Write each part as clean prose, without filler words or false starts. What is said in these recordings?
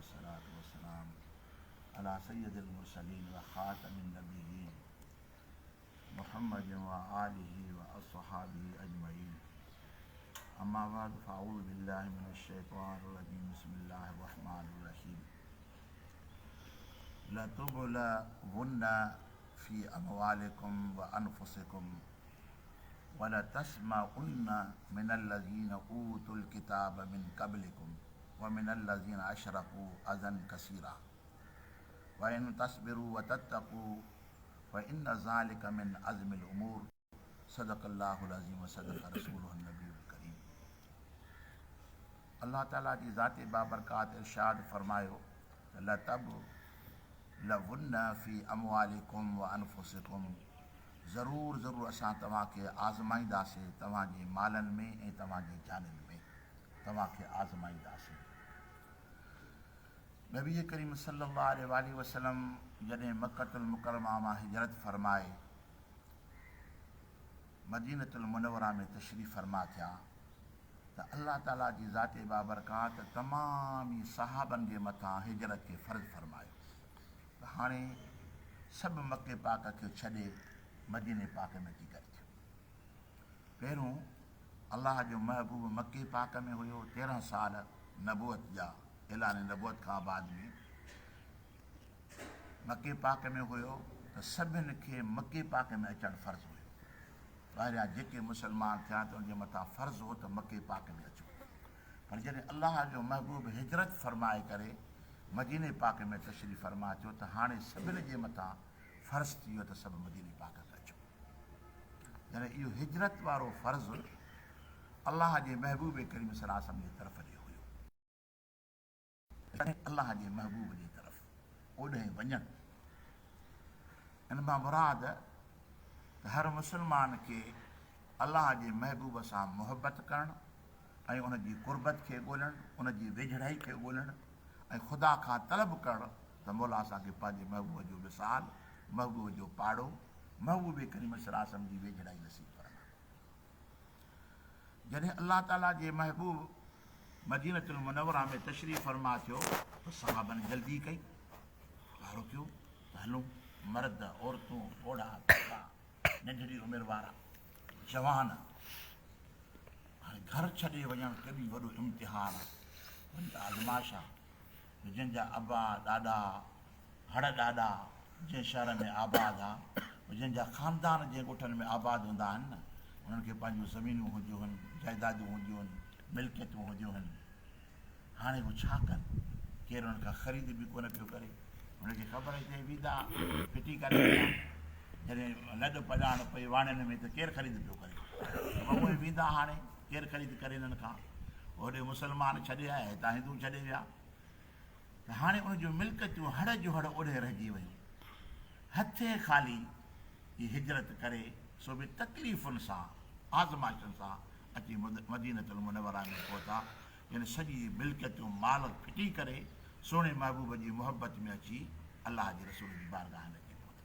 والصلاة والسلام علي سيد المرسلين وخاتم النبيين محمد وآله وأصحابه أجمعين أما بعد فأعوذ بالله من الشيطان الرجيم بسم الله الرحمن الرحيم لتبلون في أموالكم وأنفسكم ولتسمعن من الذين أوتوا الكتاب من قبلكم ومن الذين أشركوا أذى كثيرا وإن تصبروا وتتقوا فإن ذلك من عزم الأمور صدق الله العظيم وصدق رسوله النبي الڪريم الله تعالي جي ذات بابرڪات ارشاد فرمايو ته لتبلون في اموالڪم وانفسڪم ضرور ضرور اسان توهان کي آزمائينداسين توهان جي مالن ۾ ۽ توهان جي جانين ۾ توهان کي آزمائينداسين. نبي ڪريم صلي الله عليه واٰله وسلم جڏهن مڪة المڪرمه مان هجرت فرمائي مدينة المنوره ۾ تشريف فرما ٿيا ته الله تعالي جي ذات بابرڪات تمام ئي صحابن جي مٿان هجرت کي فرض فرمايو. ته هاڻي سڀ مڪي پاڪ کي ڇڏي مديني پاڪ ۾ اچي گڏ ٿيو. پهريون الله جو محبوب مڪي پاڪ ۾ هيو 13 سال نبوت جا اعلان نبوت کان بعد ۾ مڪي پاڪ ۾ هيو ته سڀن کي مڪي پاڪ ۾ اچڻ فرض هيو. ٻاهريان جيڪي مسلمان ٿيا ته ان جي مٿان فرض هو ته مڪي پاڪ ۾ اچو. پر جڏهن الله جو محبوب هجرت فرمائي ڪري مديني پاڪ ۾ تشريف فرما ٿيو ته هاڻي سڀن جي مٿان فرض ٿي ويو ته سڀ مديني پاڪ ۾ اچو. يعني اهو هجرت وارو فرض الله جي محبوب ڪريم صلي الله عليه وسلم جي طرف ڏي هيو. الله جي محبوب جي طرف اوڏهين وڃڻ ان مان مراد ته هر مسلمان کي الله جي محبوب سان محبت ڪرڻ ۽ ان جي قربت کي ڳولڻ، ان جي ويجهڙائي کي ڳولڻ ۽ خدا کان طلب ڪرڻ ته مولا اسان کي پنهنجي محبوب جو وصال، محبوب جو پاڙو، محبوب ڪريم صلي الله عليه وسلم جي ويجهڙائي نصيب فرمائي. جڏهن الله تعاليٰ جي محبوب مدينة المنوره ۾ تشريف فرما ٿيو ته صحابن جلدي ڪئي، وارو ڪيو ته هلون، مرد، عورتون، پوڙها، ٻڍا، ننڍڙي عمر وارا، جوان، هاڻي گهر ڇڏي وڃڻ ڪيڏي وڏو امتحان آ، وڏي آزمائش آ، جو جن جا ابا ڏاڏا، هڙ ڏاڏا جنهن شهر ۾ آباد آ، جن جا خاندان جنهن ڳوٺن ۾ آباد هوندا آهن نه، انهن کي پنهنجون زمينون هونديون هن، جائدادون هونديون هن، ملڪيتون هونديون هن. هاڻي هو ڇا ڪن؟ ڪير انهن کان خريد به ڪونه پيو ڪري. هن کي خبر هتي ويندا ڦٽي ڪري ويندا. جڏهن لڏ پڄاڻ پئي واڻين ۾ ته ڪير خريد پيو ڪري؟ ته اهي ويندا هاڻي ڪير خريد ڪري انهن کان؟ هوڏي مسلمان ڇڏي آيا، هتان هندو ڇڏي ويا. ته هاڻي ان جون ملڪيتون هڙ جو هڙ اوڏي رهجي ويون. هٿين خالي هي هجرت ڪري سو به تڪليفن سان، آزمائشن سان اچي مدينة المنوره ۾ پهتا، يعني سڄي ملڪيتون مال ڦٽي ڪري سهڻي محبوب جي محبت ۾ اچي الله جي رسول جي بارگاهه ۾ اچي پهتا.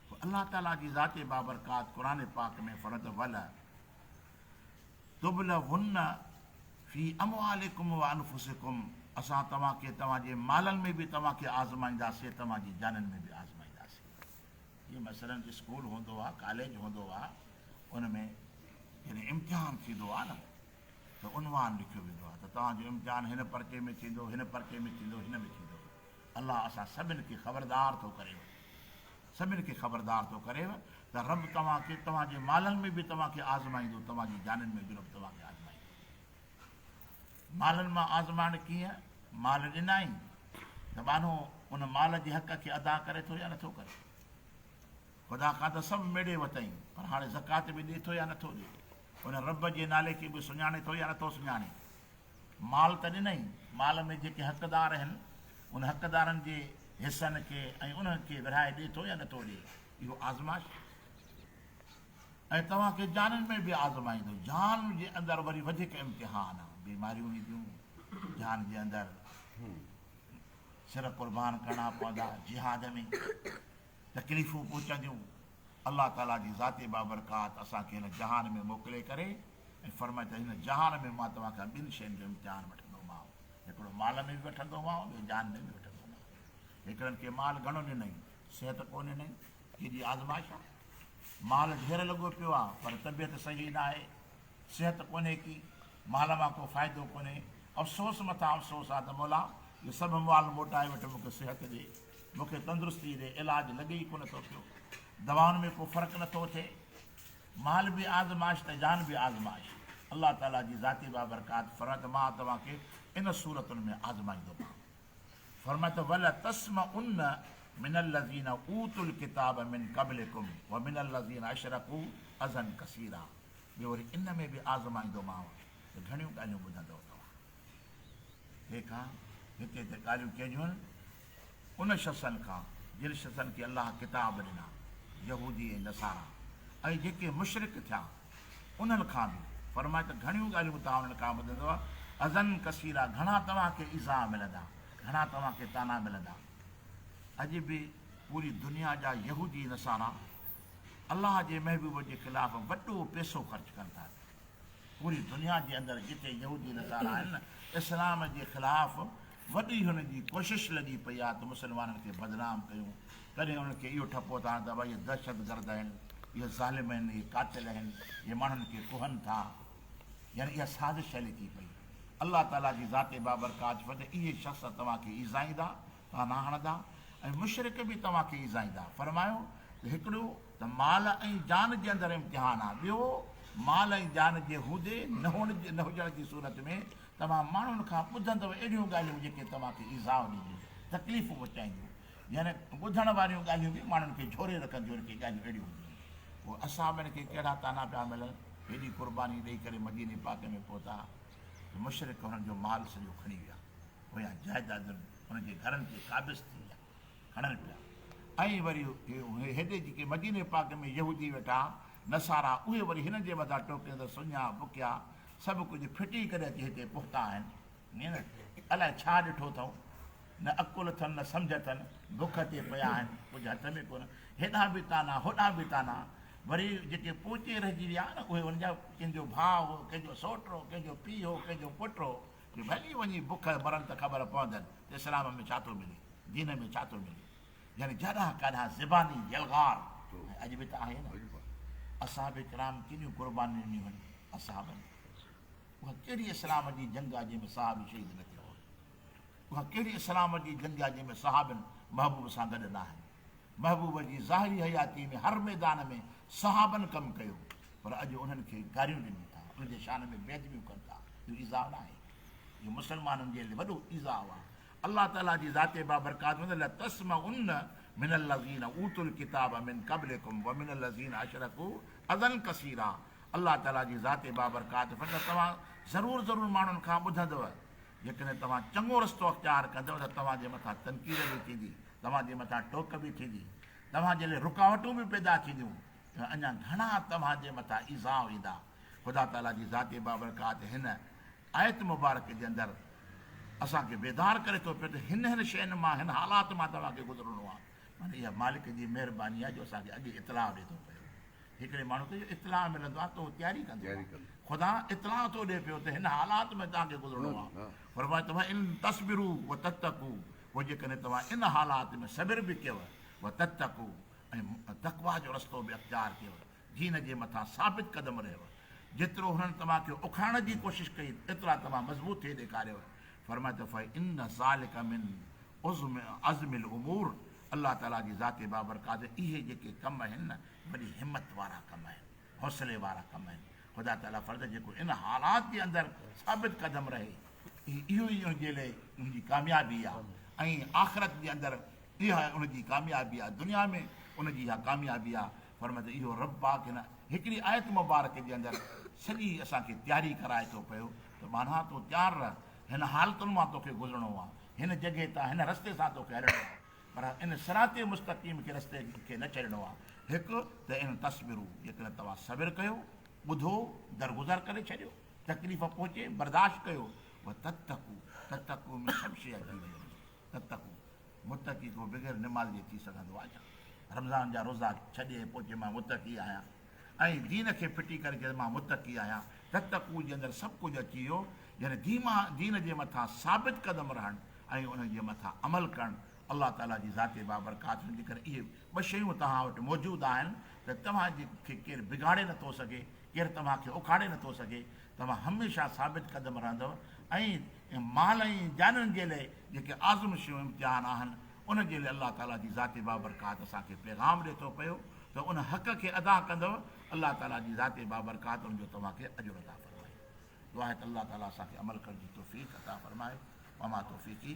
پوء الله تعاليٰ جي ذات بابرڪات قرآن پاڪ ۾ فرمائي ٿو ول تبلون في اموالڪم وانفسڪم اسان توهان کي توهان جي مالن ۾ به توهان کي آزمائينداسين توهان جي جانين ۾ به آزمائينداسين. جيئن مثلاً اسڪول هوندو آ، ڪاليج هوندو آ، ان ۾ جڏهن امتحان ٿيندو آ نه ته عنوان لکيو ويندو آ ته توهان جو امتحان هن پرچي ۾ ٿيندو، هن پرچي ۾ ٿيندو، هن ۾ ٿيندو. الله اسان سڀن کي خبردار ٿو ڪريو، سڀن کي خبردار ٿو ڪريو ته رب توهان کي توهان جي مالن ۾ به توهان کي آزمائيندو، توهان جي جانين ۾ به رب توهان کي آزمائيندو. مالن مان آزمائڻ ڪيئن؟ مال ڏنائين ته ٻانهو ان مال جي حق کي ادا ڪري ٿو يا نٿو ڪري؟ خدا کان ته سڀ ميڙي وتئين پر هاڻي زڪوات به ڏي ٿو يا نٿو ڏي؟ ان رب جي نالي کي به سڃاڻي ٿو يا نٿو سڃاڻي؟ مال ته ڏنئين، مال ۾ جيڪي حقدار آهن، ان حقدارن جي حصن کي ۽ انهن کي ورهائي ڏي ٿو يا نٿو ڏي؟ اهو آزمائش ۽ توهان کي جانين ۾ به آزمائيندو. جان جي اندر وري وڌيڪ امتحان آ، بيماريون اينديون، جان جي اندر سر قربان ڪرڻا پوندا، جهاد ۾ تڪليفون پهچنديون. الله تعاليٰ جي ذات بابرڪات اسان کي هن جهان ۾ موڪلي ڪري ۽ فرمائي ته هن جهان ۾ مان توهان کان ٻن شين جو امتحان وٺندومانء، هڪڙو مال ۾ به وٺندومانء، ٻيو جان ۾ به وٺندومانء. هڪڙن کي مال گهڻو ڏنائين، صحت ڪونه ڏنائين، ڪيڏي آزمائش آ. مال ڍير لڳو پيو آ، پر طبيعت صحيح ناهي، صحت ڪونهي ڪي، مال مان ڪو فائدو ڪونهي. افسوس مٿان افسوس آ ته مولا اهو سڀ مال موٽائي وٺ، مون کي صحت ڏي، مون کي تندرستي ڏي، علاج لڳي ئي ڪونه ٿو پيو، دوائن ۾ ڪو فرق نٿو ٿئي. مال به آزمائش ته جان به آزمائش. الله تعاليٰ جي ذات بابرڪات فرمائي ته مان توهان کي ان صورتن ۾ آزمائيندومانء. فرمائي ته ولتسمعن من الذين اوتوا الڪتاب من قبلڪم ومن الذين اشرڪوا اذًا ڪثيرا ٻيو وري ان ۾ به آزمائيندومانء ته گهڻيون ڳالهيون ٻڌندؤ توهان. ڪنهن کان؟ هتي ته ڳالهيون ڪنهن جون آهن؟ ان شخصن کان جن شخصن کي الله ڪتاب ڏنا، يهودي ۽ نصارا، ۽ جيڪي مشرڪ ٿيا انهن کان به، فرماء ته گهڻيون ڳالهيون توهان انهن کان ٻڌندؤ، اذًا ڪثيرا گهڻا توهان کي ايذاء ملندا، گهڻا توهان کي طعنا ملندا. اڄ به پوري دنيا جا يهودي نصارا الله جي محبوب جي خلاف وڏو پئسو خرچ ڪن ٿا. پوري دنيا جي اندر جتي يهودي نصارا آهن نه اسلام جي خلاف وڏي هن جي ڪوشش لڳي پئي آهي ته مسلمانن کي بدنام ڪيون ڪڏهن انهن کي اهو ٺپو ٿا هڻن ته ڀائي اهي دهشت گرد آهن اهي ظالم آهن اهي قاتل آهن اهي ماڻهن کي ڪهن ٿا يعني اها سازش هلي ٿي پئي الله تعالي جي ذات بابرڪات فرمائي ته اهي شخص توهان کي ايذائيندا طعنا هڻندا ۽ مشرڪ به توهان کي ايذائيندا. فرمايو ته هڪڙو ته مال ۽ جان جي اندر امتحان آهي، ٻيو مال ۽ جان جي هوندي نه هئڻ نه هجڻ جي صورت ۾ توهان ماڻهن کان ٻڌندؤ اهڙيون ڳالهيون جيڪي توهان کي ايذاء ڏينديون، تڪليفون پهچائينديون، يعني ٻڌڻ واريون ڳالهيون به ماڻهن کي جهوري رکنديون آهن، ڪي ڳالهيون اهڙيون هونديون آهن. پوء اصحابن کي ڪهڙا طعنا پيا ملن، هيڏي قرباني ڏئي ڪري مديني پاڪ ۾ پهتا ته مشرڪ هنن جو مال سڄو کڻي ويا. پويان جائدادن ان جي گهرن تي قابض ٿي ويا، کڻن پيا ۽ وري هيڏي جيڪي مديني پاڪ ۾ يهودي ويٺا نصارا اهي وري هنن جي مٿان ٽوڪين ته سڃا بکيا سڀ ڪجهه ڦٽي ڪري اچي هتي پهتا آهن ائين نه الائي ڇا ڏٺو اٿئون نه عقل اٿن نه سمجهه اٿن بک تي پيا آهن ڪجهه هٿ ۾ ڪونه هيڏانهن به طعنا هوڏانهن به طعنا وري جيڪي پوئتي رهجي ويا نه اهي ان جا ڪنهن جو ڀاء هو ڪنهن جو سئوٽ هو ڪنهن جو پيء هو ڪنهن جو پٽ هو جو ڀلي وڃي بک مرن ته خبر پوندن ته اسلام ۾ ڇا ٿو ملي، دين ۾ ڇا ٿو ملي. يعني جڏهن ڪڏهن زباني يلغار ۽ اڄ به ته آهي نه. اصحاب ڪرام ڪيڏيون قربانيون ڏنيون هن اصحابن. اها ڪهڙي اسلام جي جنگ آهي جنهن ۾ صحابي شهيد نه ٿيو آهي. اها ڪهڙي اسلام جي جنگ آهي جنهن ۾ صحابين محبوب سان گڏ نه آهن. محبوب جي ظاهري حياتي ۾ هر ميدان ۾ صحابن ڪم ڪيو پر اڄ انهن کي گاريون ڏين ٿا، انهن جي شان ۾ بي ادبيون ڪن ٿا، اهو ايذاء ناهي، اهو مسلمانن جي لاء وڏو ايذاء آهي. الله تعاليٰ جي ذات بابرڪات ۾ لتسمعن من الذين اوتوا الڪتاب من قبلڪم ومن الذين اشرڪوا اذًا ڪثيرا الله تعاليٰ جي ذات بابرڪات فرمائي ٿو توهان ضرور ضرور ماڻهن کان ٻڌندؤ جيڪڏهن توهان چڱو رستو اختيار ڪندؤ ته توهان جي مٿان تنقيد به ٿيندي توهان جي مٿان ٽوڪ به ٿيندي، توهان جي لاء رڪاوٽون به پيدا ٿينديون ۽ اڃا گهڻا توهان جي مٿان ايذاء ايندا. خدا تعاليٰ جي ذات بابرڪات هن آيت مبارڪ جي اندر اسان کي بيدار ڪري ٿو پيو ته هن هن شين مان هن حالات مان توهان کي گذرڻو آهي. معنيٰ اها مالڪ جي مهرباني آهي جو اسان کي اڳي اطلاع ڏئي ٿو پيو. هڪڙي ماڻهو کي جو اطلاع ملندو آهي ته هو تياري ڪندو آهي. خدا اطلاع ٿو ڏئي پيو ته هن حالات ۾ توهان کي گذرڻو آهي. فرمائي ٿو ان تصبروا وتتقوا پوء جيڪڏهن توهان ان حالات ۾ صبر به ڪيو، وتتقوا ۽ تقويٰ جو رستو به اختيار ڪيو، دين جي مٿان ثابت قدم رهيو، جيترو هنن توهان کي اکاڙڻ جي ڪوشش ڪئي ايترا توهان مضبوط ٿي ڏيکاريو، فرمايو ته فإن ذلک من عزم الامور الله تعاليٰ جي ذات بابرڪات اهي جيڪي ڪم آهن نه وڏي همت وارا ڪم آهن، حوصلي وارا ڪم آهن، خدا تعاليٰ فرمائي ٿو جيڪو ان حالات جي اندر ثابت قدم رهي اهو ئي ان جي لاء ان جي ڪاميابي آهي ۽ آخرت جي اندر اها ان جي ڪاميابي آهي دنيا ۾ ان جي اها ڪاميابي آهي فرمائي ٿو اهو رب پاڪ هن هڪڙي آيت مبارڪ جي اندر سڄي اسان کي تياري ڪرائي ٿو پيو ته معنيٰ تون تيار رهه هن حالتن مان توکي گذرڻو آهي هن جڳهه تان هن رستي سان توکي هلڻو آهي پر ان صراط مستقيم کي رستي کي نه ڇڏڻو آهي. هڪ ته ان تصبرو جيڪڏهن توهان صبر ڪيو، ٻڌو، درگذر ڪري ڇڏيو، تڪليف پهچي، برداشت ڪيو، وتتقو، تتقو ۾ سڀ شيء اچي وئي وڃي، تتقو، متقي ڪو بغير نماز جي ٿي سگهندو آهي ڇا؟ رمضان جا روزا ڇڏي ۽ پوء چئي مان متقي آهيان ۽ دين کي ڦٽي ڪري چئي مان متقي آهيان، تتقو جي اندر سڀ ڪجهه اچي ويو، يعني دين جي مٿان ثابت قدم رهڻ ۽ ان جي مٿان عمل ڪرڻ، الله تعاليٰ جي ذات بابرڪات سان جيڪڏهن اهي ٻه شيون توهان وٽ موجود آهن ته توهان جي کي ڪير بگاڙي نه ٿو سگهي، ڪير توهان کي اکاڙي نه ٿو سگهي، توهان هميشه ثابت قدم رهندؤ ۽ مال ۽ جانين جي لئه جيڪي آزمشيون امتحان آهن ان جي لئه الله تعاليٰ جي ذات بابرڪات اسان کي پيغام ڏئي ٿو پيو ته ان حق کي ادا ڪندؤ الله تعاليٰ جي ذات بابرڪات ان جو توهان کي اجر عطا فرمائي. دعا آهي ته الله تعاليٰ اسان کي عمل ڪرڻ جي توفيق عطا فرمائي. وما توفيقي.